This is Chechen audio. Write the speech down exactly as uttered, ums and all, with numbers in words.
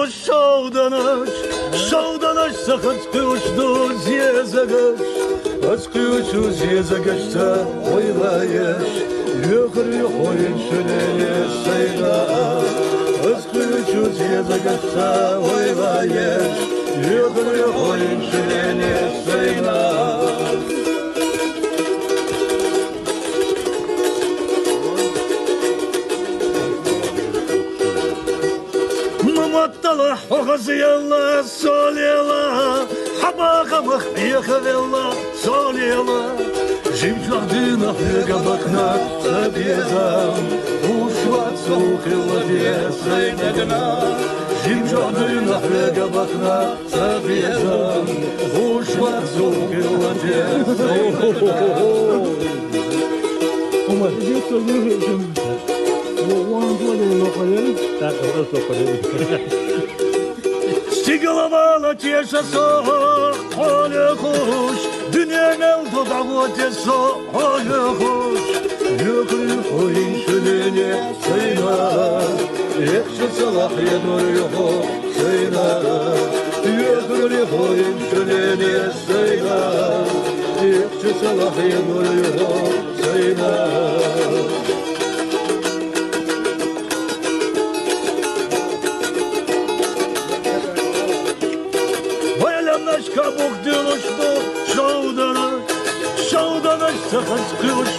Шовданаш, шовданаш, ца хаз кхуьуш ду зезагаш, хаз кхуьуш ду зезагаш ца гӀойла еш, юхар юхойн шуьлени сайна. Хаз кхуьуш ду зезагаш ца гӀойла еш, юхар юхойн шуьлени сайна. Маматтала хьо хазаелла, со лела, хьабахамах бехавелла, со лела. Жимчух дина хьега бакна, ца безам, уш вац сухилла де сайнагна. Жимчух дина хьега бакна, ца безам, уш вац сухилла де сайнагна. Умар. Стигалавала теша со хьолехуш, дуьне мел ду дӀагӀо те со хьолехуш. Юхри хойн шуьлени сайна, экша салах едур юху сайна. Юхри хойн шуьлени сайна, экша салах едур юху сайна. Вай аламнаш кабух дилуш ду, шовданаш, шовданаш, ца хаз кхуьуш